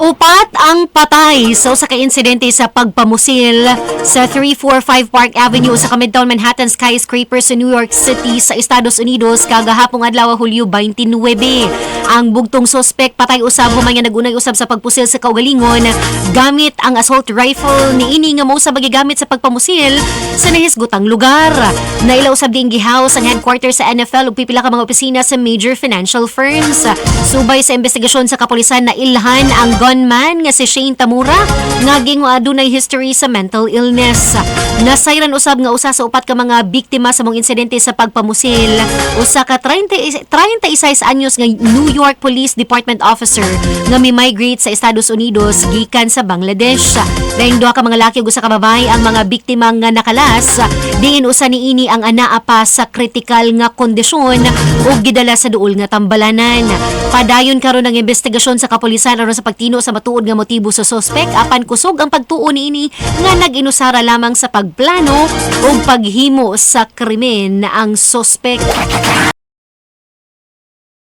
Upat ang patay sa usa ka insidente sa pagpamusil sa 345 Park Avenue sa Midtown Manhattan skyscraper sa New York City sa Estados Unidos kagahapong adlaw, Hulyo 29. Ang bugtong suspect patay usab human nga nagunay usab sa pagpusil sa kaugalingon gamit ang assault rifle niini nga mao sa gigamit sa pagpamusil sa nahisgutang lugar. Naila usab din gihaws ang headquarters sa NFL ug pipila ka mga opisina sa major financial firms. Subay sa investigasyon sa kapulisan, nailhan ang gunman nga si Shane Tamura nga gingo adunay history sa mental illness. Nasayran usab nga usa sa upat ka mga biktima sa maong insidente sa pagpamusil, usa ka 30 36 anyos nga New York Police Department officer nga mi-migrate sa Estados Unidos gikan sa Bangladesh. Dahil duha ka mga laki ug usa ka babae ang mga biktima nga nakalas, diin usa niini ang anaa pa sa critical nga kondisyon ug gidala sa duol nga tambalanan. Padayon karon ang investigasyon sa kapulisan aron sa pagtino sa matuod nga motibo sa suspect, apan kusog ang pagtuo niini nga nag-inusara lamang sa pagplano ug paghimo sa krimen ang suspect.